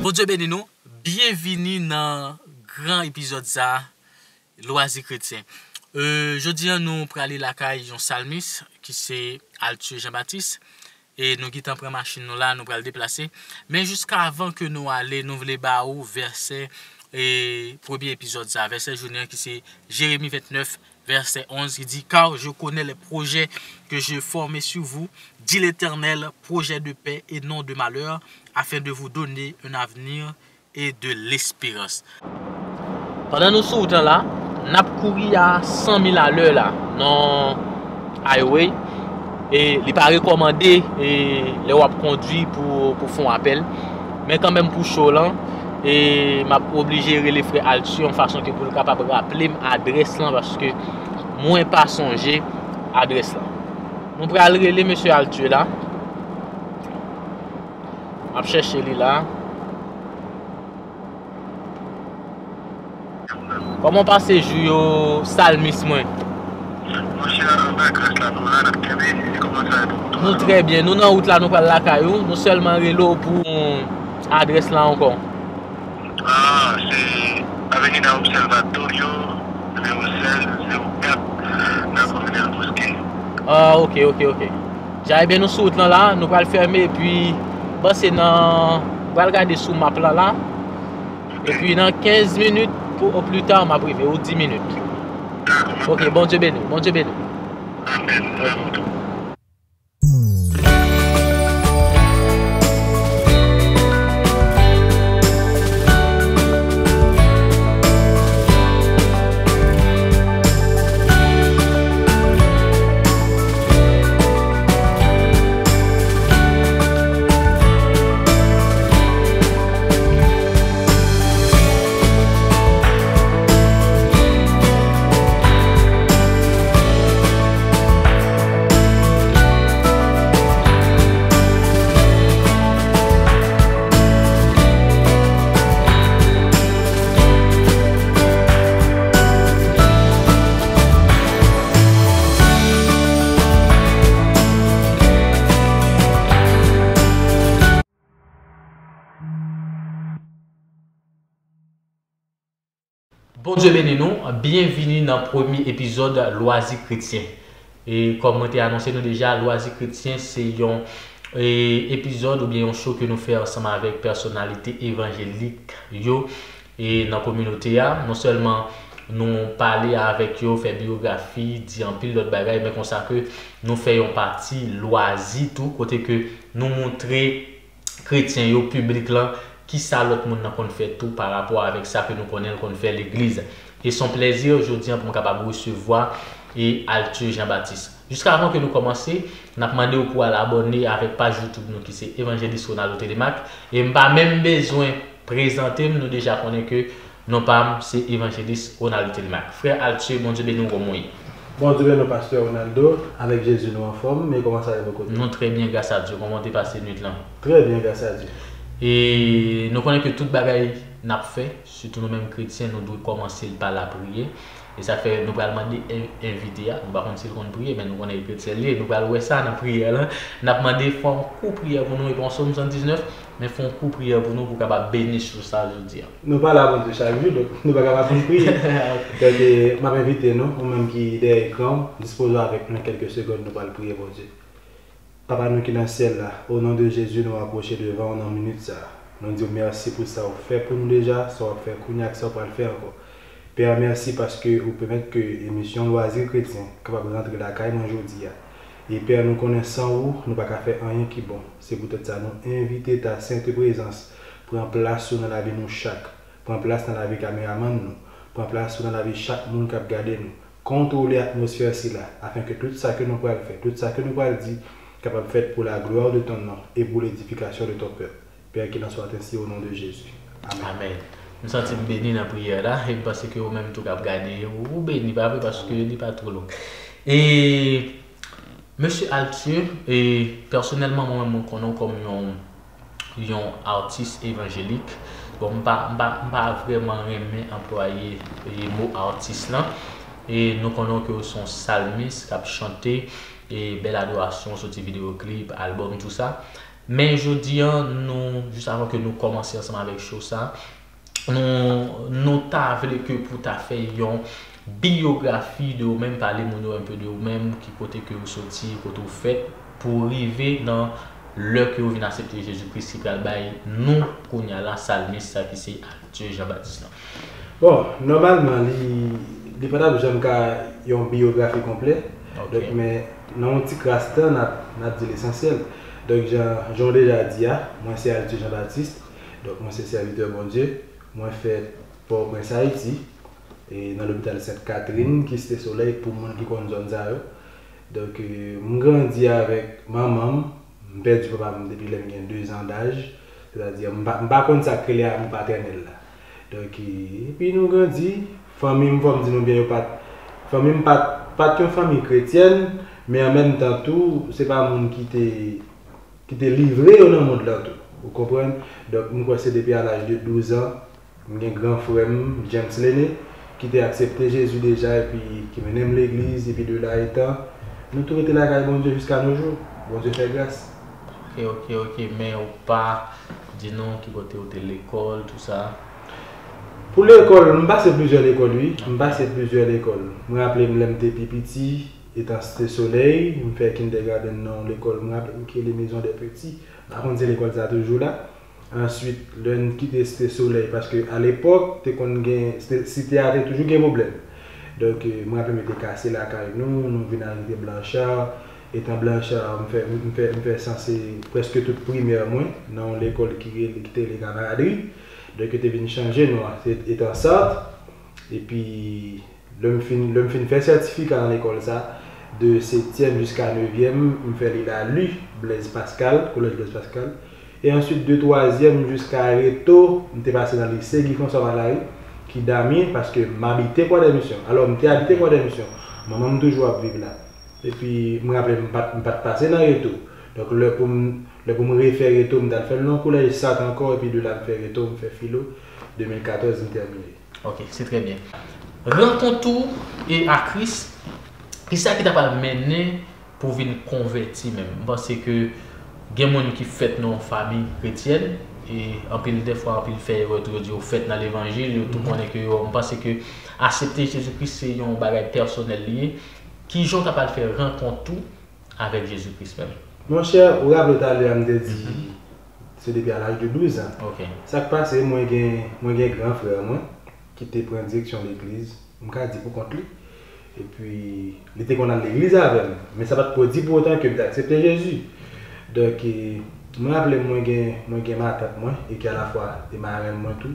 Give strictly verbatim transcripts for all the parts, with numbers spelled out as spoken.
Bondye beni nou. Byenvini nan gran epizòd sa, Lwazi Kretyen. Euh, jodi a, nou prale lakay yon salmis ki se Althieu Jean Baptiste. E nou gentan pran machin nou la, nou pral deplase. Men jiska avan ke nou ale, nou vle ba ou vèsè, e, premye epizòd sa, vèsè jounen an ki se Jeremi vennèf, vèsè onz, ki di, Car je connais les projets que j'ai formés sur vous, dit l'Éternel, projets de paix et non de malheur, afin de vous donner un avenir et de l'espérance. Pandan nou sou wout lan la, n ap kouri a san mil alè la, nan highway, e li pa rekòmande, e, lè w ap kondwi pou, pou fè yon apèl. Men kanmenm pou show lan, e m ap oblije rele frè Althieu yon fason ke pou l kapab raple m adrès lan, paske mwen pa sonje adrès lan. Nou pral rele mesye Althieu la. M ap chèche li la. Kòman w pase jou yo, salmis mwen? Monchè, anba gras la, nou la, n ap kenbe. E kòman sa ye pou ou? Nou trè byen. Nou nan wout la, nou pral lakay ou. Nou sèlman rele w pou adrès la ankò. Ah, se Avenida Observatorio, nimewo sèz, zewo kat, nan komin El Bosque. Ah, ok, ok, ok. Ja, ebyen, nou sou wout lan la, nou pral fèmen, epi panse nan, pral gade sou map lan la. Epi nan kenz minit, pou, o pli ta, m ap rive, ou dis minit. Dakò. Ok, Bondye beni, Bondye beni. Amèn. Bondye beni nou, byenvini nan premye epizòd Lwazi Kretyen. E kòm mwen te anonse nou deja, Lwazi Kretyen se yon, e, epizòd oubyen yon show ke nou fè ansanm avèk pèsonalite evanjelik yo, e, nan kominote a. Non sèlman nou pale avèk yo, fè biyografi, di anpil lòt bagay, men konsa ke nou fè yon pati lwazi tou, kote ke nou montre kretyen yo, piblik lan, kisa lòt moun nan konn fè tou pa rapò avèk sa ke nou konnen l konn fè legliz. E se yon plèzi jodi a pou m kapab resevwa, e, Althieu Jean Baptiste. Jiska avan ke nou kòmanse, n ap mande w pou w al abòne avèk paj YouTube nou ki se Evangeliste Ronaldo Telemaque. E m pa menm bezwen prezante m, nou deja konnen ke non pa m se Evangeliste Ronaldo Telemaque. Frè Althieu, Bondye beni w, kòman w ye? Bondye beni w, pastè Ronaldo, avèk Jezi nou anfòm, men kòman sa ye bò kote w? Nou trè byen, gras a Dye. Kòman w te pase nwit lan? Trè byen, gras a Dye. E nou konnen ke tout bagay n ap fè, sitou nou menm kretyen, nou dwe kòmanse l pa lapriyè. E sa k fè nou pral mande en-, envite a, nou pa konn si l konn priye, men nou konnen kretyen l ye, nou pral wè sa nan priyè lan. N ap mande fè yon kout priyè pou nou, epi yon Sòm san diznèf, men fè yon kout priyè pou nou, pou w kapab beni show sa jodi a. Nou pale a Bondye chak jou, donk nou pa ka pa konn priye. Donk, e, m ap envite nou, ou menm ki dèyè ekran w, dispoze w avèk nou kèlke segonn, nou pral priye Bondye. Papa nou ki nan syèl la, o non de Jezi, nou apwoche devan w nan minit sa a. Nou di w mèsi pou sa w fè pou nou deja, sa w ap fè kounye a ak sa w pral fè ankò. Pè, mèsi paske ou pèmèt ke emisyon Lwazi Kretyen kapab rantre lakay mwen jodi a. E Pè, nou konnen san ou, nou pa ka fè anyen ki bon. Se poutèt sa nou envite ta sente prezans pran plas ou nan lavi nou chak. Pran plas nan lavi kameramann nou. Pran plas ou nan lavi chak moun k ap gade nou. Kontwole atmosfè sila, afin ke tout sa ke nou pral fè, tout sa ke nou pral di, kapab fèt pour la gloire de ton nom et pour l'édification de ton peuple. Père, qu'il en soit ainsi au nom de Jésus. Amèn. Amèn. M santi m beni nan priyè la, e m panse ke ou menm tou k ap gade, ou, ou beni, pa vre, paske li pa twò long. E Mesye Althieu, e, pèsonèlman, mwen menm, mwen konnen w kòm yon, yon atis evanjelik. Bon, m pa, m pa, m pa vrèman renmen anplwaye, e, mo atis lan. E nou konnen w ke w se yon salmis k ap chante, e, bèl adorasyon, soti videyo klip, albòm, tou sa. Men jodi a, nou, jis avan ke nou kòmanse ansanm avèk show sa, nou, nou ta vle ke pou ta fè yon biyografi de ou menm, pale moun yo enpe de ou menm, ki kote ke ou soti, kote ou fèt, pou rive nan lè ke ou vin aksepte Jezi Kris ki pral bay nou kounye a la salmis sa ki se Arthur Jean Baptiste lan. Bon, nòmalman, li, li pa t ap janm ka yon biyografi konplè. Donk, men nan yon ti kras tan, n ap, n ap di lesansyèl. Donk, jan, jan w deja di a, mwen se Arthur Jean Baptiste. Donk, mwen se sèvitè Bondye. Mwen fèt Pòtoprens, Ayiti, e nan lopital Sent Katrin, Site Solèy, pou moun ki konn zòn sa yo. Donk, e, m grandi avèk manman m. M pèdi papa m depi lè m gen de zan daj. Sètadi, m pa, m pa konn sa k rele amou patènèl la. Donk, e, epi nou grandi, fanmi m, fò m di nou byen, yo pa t, fanmi m pa t, pa t yon fanmi kretyèn, men an menm tan tou, se pa moun ki te, ki te livre yo nan mond lan tou. Ou konprann? Donk, m kwè se depi a laj de douz an, m gen gran frè m, James Lene, ki te aksepte Jezi deja epi ki mennen m legliz, epi de la etan, nou tou rete lakay Bondye jiska no jou. Bondye fè gras. Ok, ok, ok. Men ou pa di nou ki kote ou te lekòl, tou sa? Pou lekòl, m pase plizyè lekòl, wi. M pase plizyè lekòl. Mwen raple m lè m te pi piti, etan Site Solèy, m fè kindergarten nan yon lekòl, mwen raple m ki rele Maison des Petits. M pa konn si lekòl sa toujou la. Answit, lè n kite Site Solèy, paske alepòk, te konn gen, Site a te toujou gen pwoblèm. Donk, mwen raple m yo te kase lakay nou, nou vin al rete Blanchard. Etan Blanchard, m fè, m fè, m fè sanse prèske tout primè mwen nan yon lekòl ki rele, ki te rele Kamaradri. Donk, yo te vin chanje non an, se etan Sart. Epi, Lè m fin, lè m fin fè sètifika nan lekòl sa, de setyèm jiska nevyèm, m fè li la, li, Blaise Pascal, kolèj Blaise Pascal. E answit, de twazyèm jiska reto, m te pase nan lise Guy François Malary, ki Damyen, paske m abite Kwadèmisyon. Alò, m te abite Kwadèmisyon. Manman m toujou ap viv la. Epi, m raple m pa t, m pa t pase nan reto. Donk, lè pou m, lè pou m refè reto, m t al fè l nan kolèj Sart ankò, epi de la m fè reto, m fè filo. De mil katòz, m tèmine. Ok, se trè byen. Rankont ou e a Kris, kisa ki ta pral mennen pou w vin konvèti menm? M panse ke gen moun ki fèt nan yon fanmi kretyèn, e anpil dèfwa, anpil fè erè tou, yo di yo fèt nan levanjil, yo tou konnen ke yo, m panse ke aksepte Jezi Kris se yon bagay pèsonèl li ye. Kijan w ta pral fè rankont ou avèk Jezi Kris menm? Monchè, ou raple w talè a m te di se depi a laj de douz an. Sa k pase, mwen gen, mwen gen gran frè mwen ki te pran direksyon legliz, m ka di pou kont li. Epi, li te konn al legliz avè m, men sa pa t pou di pou otan ke m te aksepte Jezi. Donk, e, mwen raple m, mwen gen, mwen gen matant mwen, e ki alafwa te marenn mwen tou,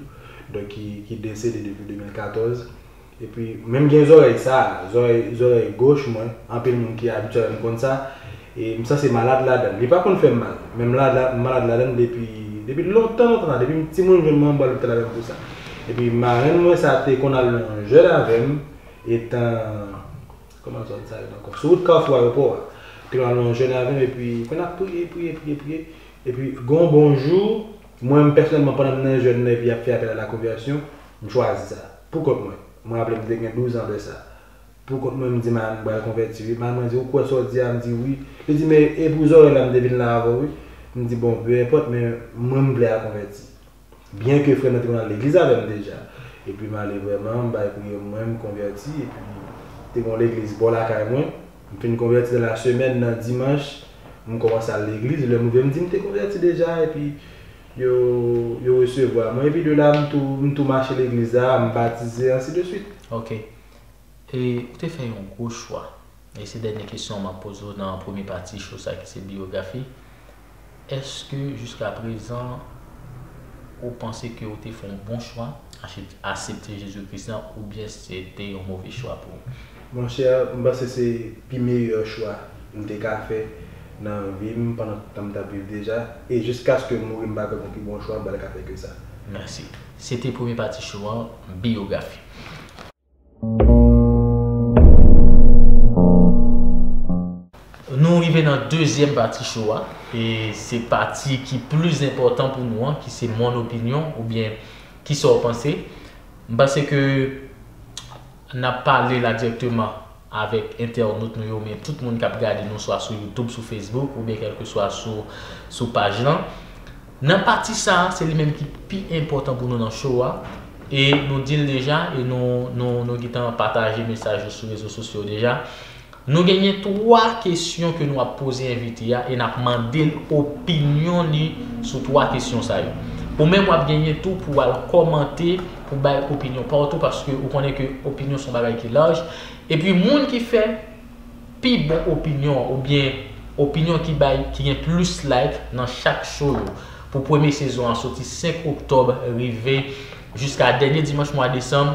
donk ki, ki desede depi de mil katòz. Epi, men m gen zòrèy sa, zòrèy, zòrèy goch mwen, anpil moun ki abitye avè m konn sa, e m sanse malad ladan l. Li pa konn fè m mal, men m lada, m malad ladan l depi, depi lontan, lontan la, depi m timoun jwenn mwen, m pral lopital avè m pou sa. Epi, marenn mwen sa te konn al nan yon jèn avè m, etan, kòman zòn sa rele ankò? Sou wout Kafou Ayewopò a. Te konn al nan yon jèn avè m, epi, konn ap priye, priye, priye, priye. Epi, gon bon jou, mwen, m pèsonèlman, pandan m nan jèn nan, epi y ap fè apèl a la konvèsyon, m chwazi sa. Pou kont mwen. Mwen raple m te gen douz an de sa. Pou kont mwen, m di madanm m pral konvèti wi. Madanm mwen di, ou kwè sa w di a? M di wi. Li di, men e pou zòrèy la m te vin la avè w wi. M di, bon, pe enpòt, men mwen m vle al konvèti. Byen ke frè m nan te konn al legliz avè m deja. Epi m ale vrèman, m bay priye mwen, m konvèti. Epi te gen yon legliz bò lakay mwen. M fin konvèti nan lasemèn, nan dimanch, m kòmanse al legliz. Lè m rive, m di m te konvèti deja. Epi yo, yo resevwa mwen. Epi de la, m tou, m tou mache legliz la, m batize, ansi de swit. Ok. E ou te fè yon gwo chwa. E se dènye kesyon m ap poze w nan premye pati show sa ki se biyografi. Èske jiska prezan ou panse ke ou te fè yon bon chwa, aksepte Jezi Kris lan, oubyen se te yon move chwa pou ou? Monchè, m panse se pi meyè chwa m te ka fè nan vi m pandan tan m t ap viv deja. E jiskaske m mouri, m pa kwè gon pi bon chwa m pral ka fè ke sa. Mèsi. Se te premye pati show an, biyografi. Nou rive nan dezyèm pati show a, e se pati ki plis enpòtan pou nou an, ki se mon opinion, oubyen kisa w panse. M panse ke n ap pale la dirèkteman avèk entènot nou yo, men tout moun k ap gade nou, swa sou YouTube, sou Facebook, oubyen kèlkeswa sou, sou paj lan. Nan pati sa a, se li menm ki pi enpòtan pou nou nan show a. E nou di l deja, e nou, nou, nou gentan pataje mesaj yo sou rezo sosyo deja. Nou genyen twa kesyon ke nou ap poze envite a e n ap mande l opinyon li sou twa kesyon sa yo. Ou menm w ap genyen tou pou w al kòmante, pou bay opinyon pa w tou, paske ou konnen ke opinyon se yon bagay ki laj. Epi moun ki fè pi bon opinyon oubyen opinyon ki bay, ki gen plis like nan chak show yo pou premye sezon an, soti senk oktòb rive jiska dènye dimanch mwa desanm,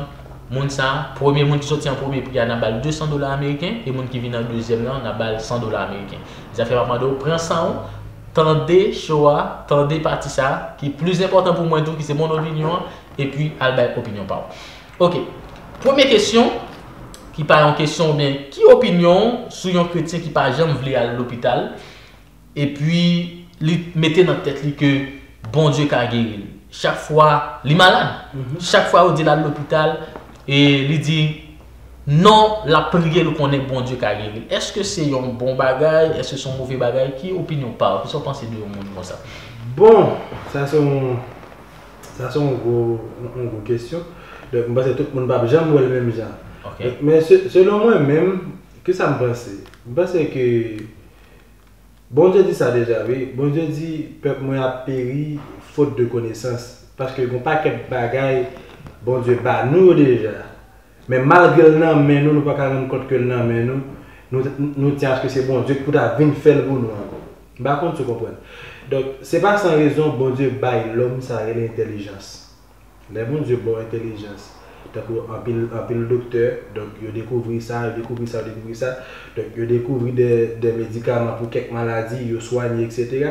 moun sa a, premye moun ki soti an premye pri a, n ap ba l de san dola ameriken, e moun ki vin an dezyèm nan, n ap ba l san dola ameriken. Zafè m ap mande w, pran san w, tande show a, tande pati sa a, ki plis enpòtan pou mwen tou, ki se mon opinyon an, epi al bay opinyon pa w. Ok. Premye kesyon, ki pa yon kesyon oubyen ki opinyon w sou yon kretyen ki pa janm vle al lopital, epi li mete nan tèt li ke Bondye ka geri l? Chak fwa li malad, chak fwa yo di l al lopital, e li di non, l ap priye, l konnen Bondye ka geri l. Èske se yon bon bagay? Èske se yon move bagay? Ki opinyon pa w? Kisa w panse de yon moun konsa? Bon, sa se yon sa se yon gwo yon gwo kesyon. Donk m panse tout moun p ap janm wè l menm jan. Ok. Donk, men se- selon mwen menm, kisa m panse? M panse ke Bondye di sa deja, wi. Bondye di pèp mwen ap peri fot de konesans. Paske gen yon pakèt bagay Bondye ba nou yo deja. Men malgre l nan men nou, nou pa ka rann kont ke l nan men nou. Nou, nou tyen aske se Bondye ki pou ta vin fè l pou nou ankò. M pa konn si w konprann. Donk, se pa san rezon Bondye bay lòm sa rele entèlijans. Lè Bondye ba w entèlijans, tankou anpil anpil doktè, donk yo dekouvri sa, yo dekouvri sa, yo dekouvri sa, donk yo dekouvri de, de medikaman pou kèk maladi, yo swanye, etsetera.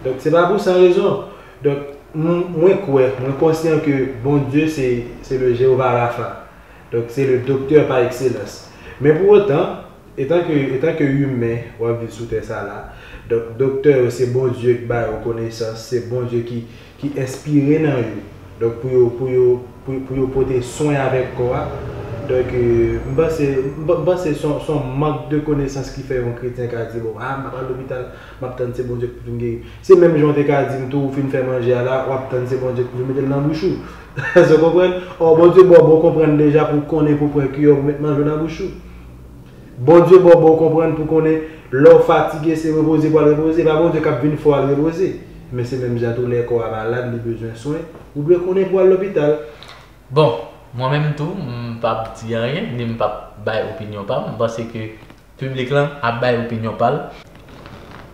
Donk se pa pou san rezon. Donk m- mwen kwè, mwen konsyan ke Bondye se se le Jewova Rafa. Donk se le doktè pa ekselans. Men pou otan, etanke etanke imen w ap viv sou tè sa la, donk doktè yo se Bondye ki ba yo konesans, se Bondye ki ki enspire nan yo. Donk pou yo pou yo pou, pou yo pote swen avèk kò a. Donk euh, m panse m panse se yon- se yon mank de konesans ki fè yon kretyen ka di bon, ah, m ap al lopital, m ap tann se Bondye ki pou vin geri m. Se menm jan w te ka di m tou, ou fin fè manje a la, w ap tann se Bondye ki pou vin mete l nan bouch ou. Èske w konprann? Ò, Bondye ba w bon konprann deja pou w konnen pou pran kiyè w pou met manje w nan bouch ou. Bondye ba w bon konprann pou konnen lè w fatige se repoze pou al repoze. E pa Bondye k ap vin fè w al repoze. Men se menm jan tou lè kò a malad, li bezwen swen, ou dwe konnen pou w al lopital. Bon, mwen menm tou, m p ap di anyen, ni m p ap bay opinyon pa m. M panse ke piblik lan ap bay opinyon pa l.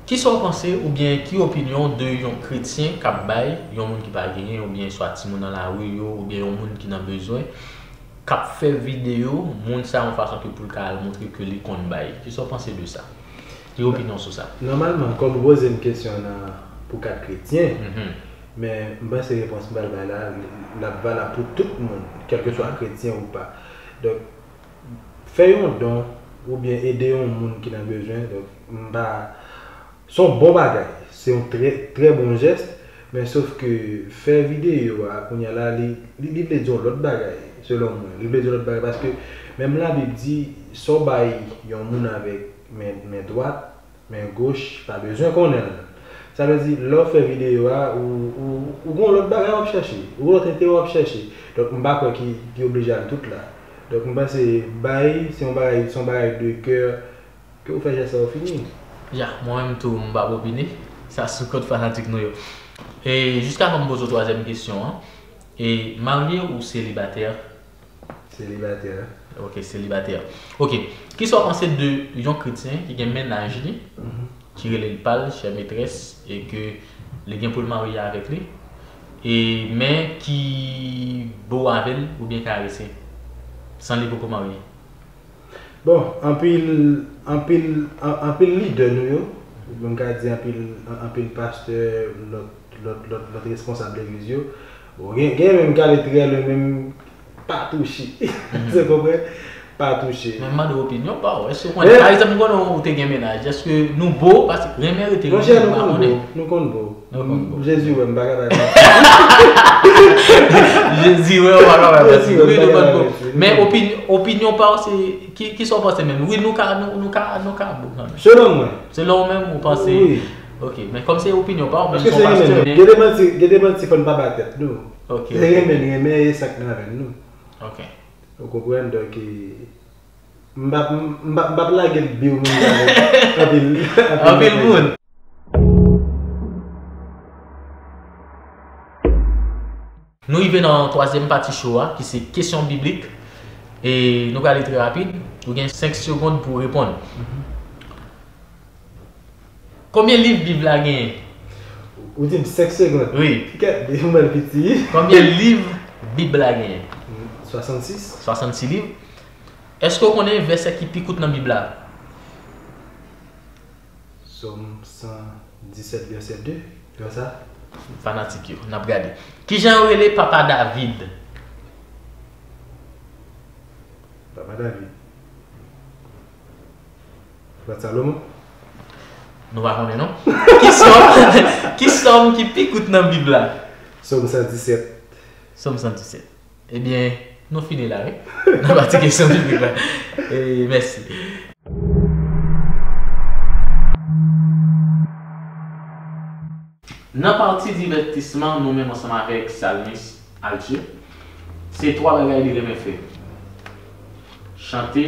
Kisa w panse oubyen ki opinyon w de yon kretyen k ap bay yon moun ki pa genyen, oubyen swa timoun nan lari yo, oubyen yon moun ki nan bezwen, k ap fè videyo, moun sa yon fason ke pou l ka al montre ke li konn bay? Kisa w panse de sa? Ki opinyon w sou sa? Nòmalman, kòm ou poze m kesyon nan pou kad kretyen, Mhm. men m panse repons m pral bay la, l ap valab pou tout moun, kèlkeswa kretyen ou pa. Donk, fè yon don oubyen ede yon moun ki nan bezwen, donk, m pa. Se yon bon bagay, se yon trè, trè bon jès, men sof ke fè videyo a, kounye a la, li, li, li vle di yon lòt bagay, selon mwen. Li vle di yon lòt bagay, paske menm Labib di, sa w bay yon moun avèk men, men dwat, men goch pa bezwen konnen l. Sa vle di, lè w fè videyo a, ou, ou, ou gen yon lòt bagay w ap chèche, ou gen yon lòt enterè w ap chèche. Donk, m pa kwè ki, ki oblije al tout la. Donk, m panse bay, se yon bagay, se yon bagay de kè, ke ou fè jès la, ou fini. Ya, mwen menm tou, m p ap opine. Sa sou kont fanatik nou yo. E jiskavan m poze w twazyèm kesyon an, e marye ou selibatè? Selibatè. Ok, selibatè. Ok. Kisa w panse de yon kretyen ki gen mennaj li, ki rele l pa l, chè metrès, e ke li gen pou l marye avèk li, e men ki bo avè l oubyen karese, san li poko marye? Bon, anpil, anpil, an- anpil lidè nou yo, oubyen m ka di anpil, an- anpil pastè, lòt, lòt, lòt, lòt responsab legliz yo, bon, gen, gen menm k ale trè lwen, menm pa touche. Ou konprann? pa touche. Men m mande opinyon pa w. Èske w konnen, pa egzanp, m konnen ou te gen mennaj. Èske nou bo? Paske renmen rete renmen, nou pa konnen. Nou konn bo. Nou konn bo. Jezi wè m pa ka bay. Jezi wè w pa ka bay. Wi, nou konn bo. Men opinyon pa w se ki sa w panse menm? Wi, nou ka nou ka nou ka bo kanmenm. Selon mwen. Selon w menm ou panse. Wi. Ok, men kòm se opinyon pa w, men m se yon pastè. Gen de manti, gen de manti fò n pa ba tèt nou. Ok. Se renmen n renmen e sa k nan venn nou. Ok. Ou konprann? Donk, m p ap m p ap lage l biw moun avèk anpil anpil moun. Nou rive nan twazyèm pati show a ki se kesyon biblik. E nou prale trè rapid. Ou gen senk segonn pou w reponn. Konbyen liv Bib la genyen? Ou di m senk segonn? Wi. Kèt, depi mwen piti. Konbyen liv Bib la genyen? Swasannsis. Swasannsis liv. Èske w konnen vèsè ki pi kout nan Bib la? Sòm san disèt vèsè de. Vèsè sa? Fanatik yo, n ap gade. Kijan yo rele papa David? Papa David. Papa Salomon? Nou pa konnen non. Ki sòm ki sòm ki pi kout nan Bib la? Sòm san disèt. Sòm san disèt. Ebyen, nou fini la wi. Nan pati kesyon biblik la. E mèsi. Nan pati divètisman nou menm ansanm avèk Salmis Alger, se twa bagay li renmen fè. Chante,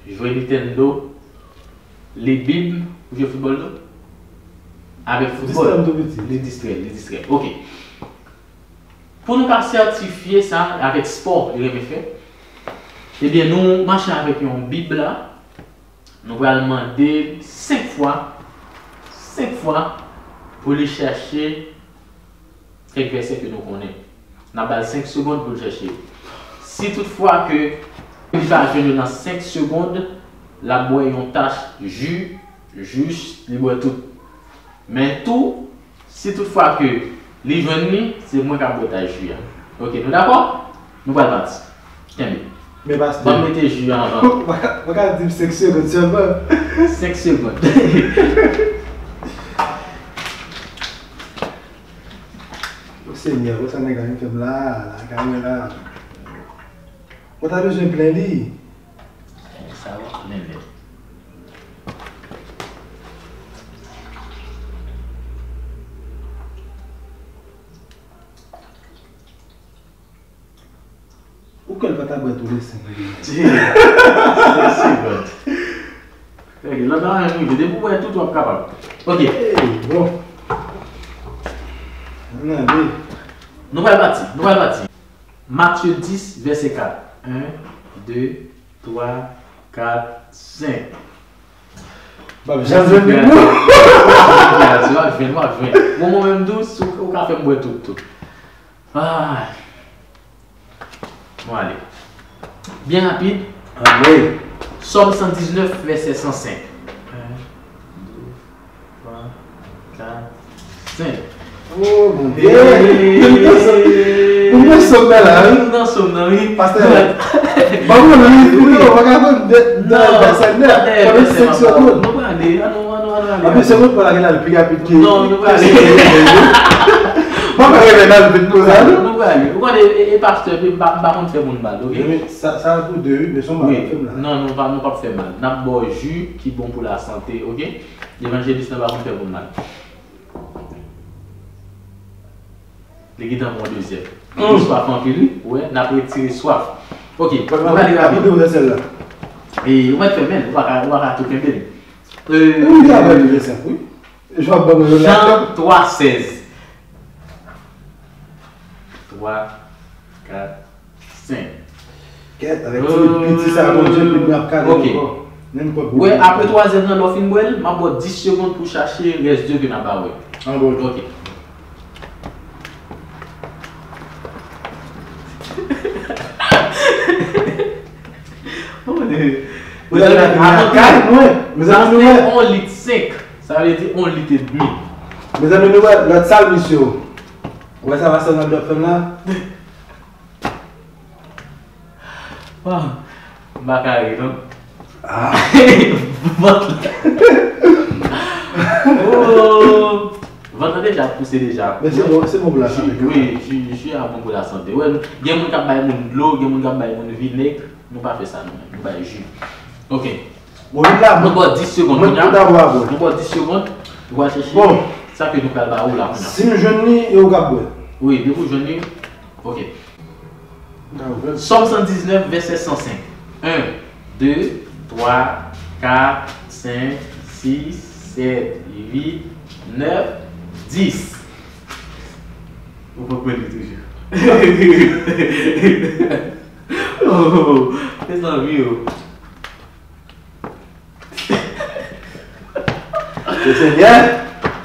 jwe Nintendo, li Bib, ou jwe foutbòl tou? Avèk foutbòl. Distrè m tou piti. Li distrè, li distrè. Ok. Pou nou ka sètifye sa avèk spò li renmen fè, ebyen nou mache avèk yon Bib la, nou pral mande l senk fwa, senk fwa pou li chèche kèk vèsè ke nou konnen. N ap ba l senk segonn pou l chèche yo. Si toutfwa ke li pa jwenn yo nan senk segonn, l ap bwè yon tach ji jis li bwè tout. Men tou, si toutfwa ke li jwenn li, se mwen k ap bwè tach ji a. Ok, nou dakò? Nou pral pati. Kenbe. Men pastè. Ban m mete ji a anvan. Ou pa ka di m senk segonn sèlman. Senk segonn. O Senyè, wè sa nèg la vin fè m la, lakay mwen la. Ou ta bezwen plen li. Sa w ap plen nèt. Ou kwè l pa ta bwè tou le senk li genyen? Senk segonn. Lòt la menm rive. Depi w bwè tout, w ap kapab. Ok. Bon. Ann ale. Nou pral pati. Nou pral pati. Matye dis, vèsè kat. En, de, twa, kat, senk. M ap janm jwenn li non. W ap jwenn, w ap jwenn. Bon, mwen menm tou, si w ka fè m bwè tout, tout. Ah. Nou ale. Byen rapid. Anmwey. Sòm san diznèf, vèsè san senk. En, de, twa, kat, senk. Oh, Bondye! Mwen nan sòm nan la, wi. Mwen nan sòm nan, wi. Pastè, ban mwen nan wi, wi, ou pa ka konn de vèsè nèf, pandan senk segonn. Nou prale, ann nou, ann nou, ann nou ale. Anplis, se moun pa la gen al pi rapid ki. Non, nou prale. Mwen pa reve nan vit konsa, non. Nou prale. Ou konnen, e, e pastè, m pa, m pa konn fè moun mal, ok? Sa, sa pou de, wi, men se yon bagay fè m la. Non, nou pa, nou p ap fè mal. N ap ba w ji ki bon pou lasante, ok? Evanjelis nan pa konn fè moun mal. Li gentan pran dezyèm. Li gen swaf anpil, wi. Ou wè, n ap retire swaf. Ok, nou prale rapid. E, ou mèt fèmen l, ou pa ka, ou pa ka tou kenbe l. E, ou li avè l, wi. Jan twa sèz. Twa, kat, senk. Kèt, avèk ti piti sa, Bondye, li ap kale ankò. Menm kòb. Wè, apre twazyèm nan, lè w fin bwè l, m ap ba w dis segonn pou w chache rès de ke n ap ba w. An bon. Ok. Mezanmi, avan tou, sa se yon lit senk. Sa vle di yon lit edmi. Mezanmi, nou wè lòt salmis yo. Ou wè sa pastè Ronald ap fè m la? Waw. M pa ka ri, non. Ah. Vant la. Oh. Vant la deja ap pouse deja. Men se bon, se bon pou la sante. Wi, ji, ji a bon pou la sante. Wè, gen moun k ap bay moun dlo, gen moun k ap bay moun vinèg. Nou pa fè sa, nou menm. Nou bay ji. Ok. Bon, vin la, nou ba w dis segonn. Mwen kounya, tou dabò a bwè. Nou ba w dis segonn. Ou al chèche sa ke nou pral ba ou la kounya. Si m jwenn li, e ou k ap bwè. Wi, depi w jwenn li. Ok. Sòm san diznèf, vèsè san senk. En, de, twa, kat, senk, sis, sèt, uit, nèf, dis. Ou poko li toujou. Oh, mezanmi, oh. Senyè.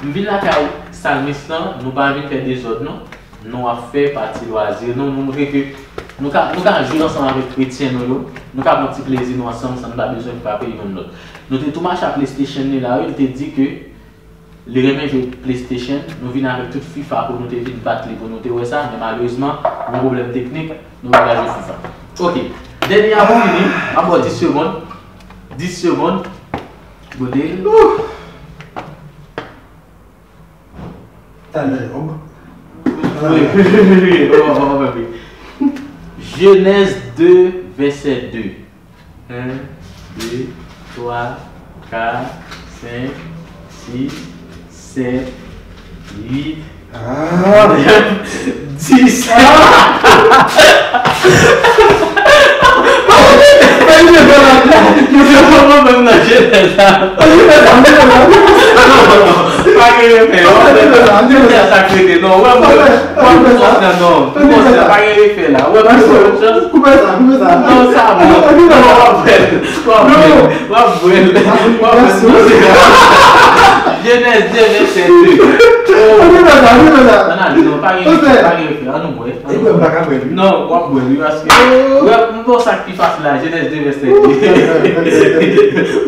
M vin lakay salmis lan, nou pa vin fè dezòd, non. Nou ap fè pati lwazi nou, nou montre ke nou ka, nou ka jwe ansanm avèk kretyen nou yo, nou ka pran ti plezi nou ansanm san nou pa bezwen frape youn lòt. Nou te tou mache ak PlayStation li la, wi, li te di ke li renmen jwe PlayStation, nou vin avèk tout FIFA pou nou te vin bat li pou nou te wè sa, men malerezman, gen pwoblèm teknik, nou pa ka jwe FIFA. Ok, dènye a pou fini, m ap ba w dis segonn, dis segonn, gode l. Talè, Jòb. Wi, wi, wi, wi, wi, wi, wi, wi, wi. Jenèz de, vèsè de. En, de, twa, kat, senk, sis, sèt, uit, Ah. Dis. Ah. Mwen menm nan Jenèz la. Pa gen refè, w ap fè sa k rete. Non, w ap, w ap, w ap, non, non, pa gen refè la. W ap, Koupe sa, koupe sa. Non, sa bon. Non, w ap bwè l. W ap bwè l. W ap bwè l. W ap bwè l. Jenèz de, vèsè de. Koupe sa, koupe sa. Ann ale, non, pa gen refè, pa gen refè. Ann nou bwè. Ann nou bwè. E bwè, m pa ka bwè l, wi. Non, w ap bwè l, wi, paske, w ap, m bon sa ki fasil la, Jenèz de, vèsè de.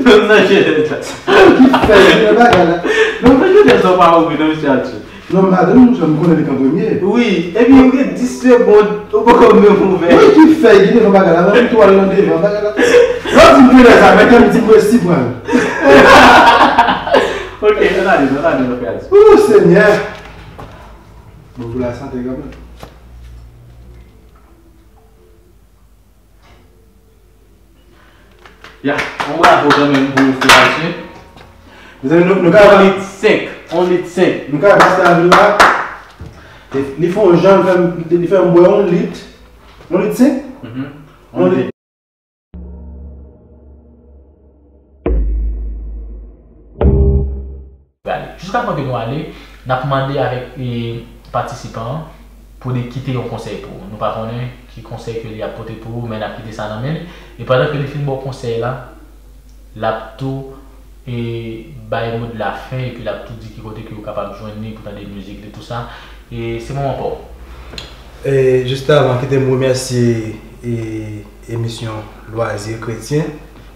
Menm nan Jenèz la. Ki fè, ki fè bagay la? Non, men Jenèz la pa ouvri, non, mesye Altu. Non, m pa tann, m konnen li k an premye. Wi, epi ou gen dis segonn, ou poko menm ouvè. Wi, ki fè, ki devan bagay la, mwen tou al nan devan bagay la. Lè w di m tou lè sa, men kan m di m resi pran. Ok, ann ale, ann ale, ann ale. Ou, Senyè. Bon, pou la sante kanmenm. Ya, yon bravo kanmenm pou Frè Altu. Mezanmi, nou, nou ka yon lit senk, yon lit senk. Nou ka pase avil la. Li, li fè yon jan, li fè, li fè m bwè yon lit. Yon lit senk? Mhm. Yon lit. Prale. Jiskavan ke nou ale, n ap mande avèk, e, patisipan an pou li kite yon konsèy pou ou. Nou pa konnen ki konsèy ke li ap pote pou ou, men n ap kite sa nan men li. E pandan ke li fin ba w konsèy la, l ap tou, e, bay mo de la fen, epi l ap tou di ki kote ke ou kapab jwenn li pou tande mizik li, tou sa. E se moman pa w. E, jis avan, kite m remèsye, e, emisyon Lwazi Kretyen,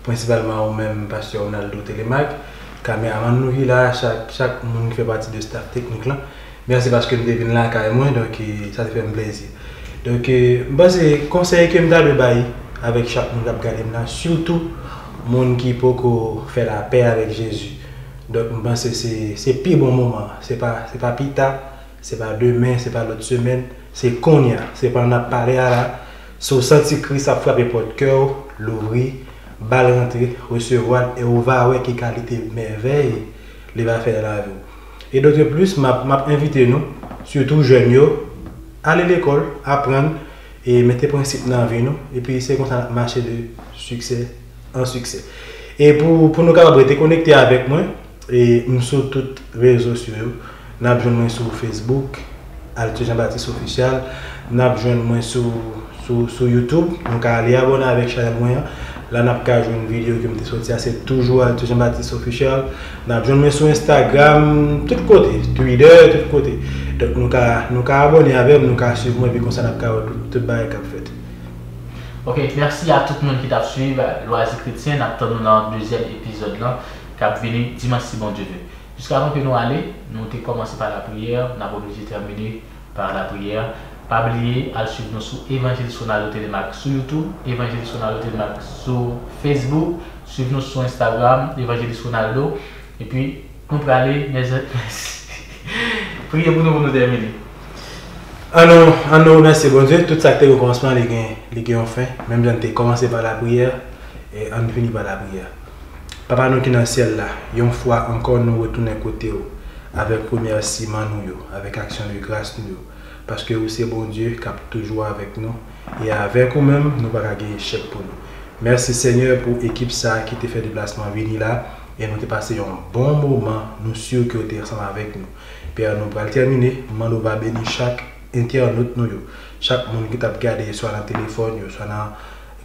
prensipalman ou menm, Pastè Ronaldo Telemaque, kameramann nou ki la, chak, chak moun ki fè pati de staff teknik lan. Mèsi paske nou te vin lakay mwen, donk, e, sa te fè m plezi. Donk, e, m panse konsèy ke m ta dwe bay avèk chak moun k ap gade m la, sitou moun ki poko fè lapè avèk Jezi. Donk, m panse se, se pi bon moman an. Se pa, se pa pita, se pa demen, se pa lòt semèn, se kounye a. Se pandan n ap pale a la. Si w santi Kris ap frape pòt kè w, louvri, ba l rantre, resevwa l, e w va wè ki kalite mèvèy li va fè nan lavi w. E dotiplis, m ap, m ap envite nou, sitou jèn yo, ale lekòl, aprann, e mete prensip nan vi nou, epi se konsa n ap mache de siksè an siksè. E pou, pou nou kapab rete konekte avèk mwen, e m sou tout rezo sosyo yo. N ap jwenn mwen sou Facebook, Altu Jean Baptiste Official. N ap jwenn mwen sou, sou, sou YouTube. Nou ka ale abòne avèk chanèl mwen an. La n ap ka jwenn videyo ke m te soti a, se toujou Altu Jean Baptiste Official. N ap jwenn mwen sou Instagram, tout kote, Twitter, tout kote. Donk nou ka, nou ka abòne avè m, nou ka swiv mwen, epi konsa n ap ka wè tout, tout bagay k ap fèt. Ok, mèsi a tout moun ki t ap swiv Lwazi Kretyen. N ap tann nou nan dezyèm epizòd lan k ap vini dimanch si Bondye vle. Jiskavan ke nou ale, nou te kòmanse pa lapriyè, n ap oblije tèmine pa lapriyè. Pa bliye al swiv nou sou Evangelist Ronaldo Telemaque sou YouTube, Evangelist Ronaldo Telemaque sou Facebook, swiv nou sou Instagram, Evangelist Ronaldo. Epi nou prale, mèzanmi, priye pou nou, pou nou tèmine. Ann nou, ann nou remèsye Bondye. Tout sa k te gen kòmansman, li gen, li gen yon fen. Menm jan n te kòmanse pa lapriyè, e ann fini pa lapriyè. Papa nou ki nan syèl la, yon fwa ankò nou retounen kote w avèk remèsiman nou yo, avèk aksyon de gras nou yo, paske ou se Bondye k ap toujou avèk nou, e avèk ou menm, nou pa ka gen echèk pou nou. Mèsi Senyè pou ekip sa a ki te fè deplasman vini la, e nou te pase yon bon moman, nou si ke w te ansanm avèk nou. Pè, nou pral tèmine, m mande w va beni chak entènot nou yo, chak moun ki t ap gade, swa nan telefòn yo, swa nan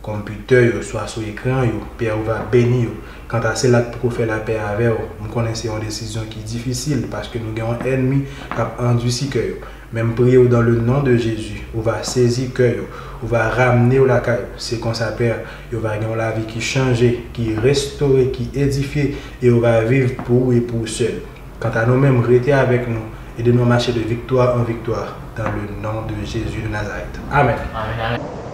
konpitè yo, swa sou ekran yo, Pè, ou va beni yo. Kanta sila k poko fè lapè avè w, m konnen se yon desizyon ki difisil, paske nou gen yon ènmi k ap andisi kè yo. Men m priye w dans le nom de Jésus, ou va sezi kè yo, ou va ramne yo lakay ou. Se konsa, Pè, yo va gen yon lavi ki chanje, ki restore, ki edifye, e yo va viv pou ou e pou ou sèl. Kanta nou menm, rete avèk nou, ede nou mache de viktwa an viktwa, dans le nom de Jésus de Nazareth. Amèn. Amèn, amèn.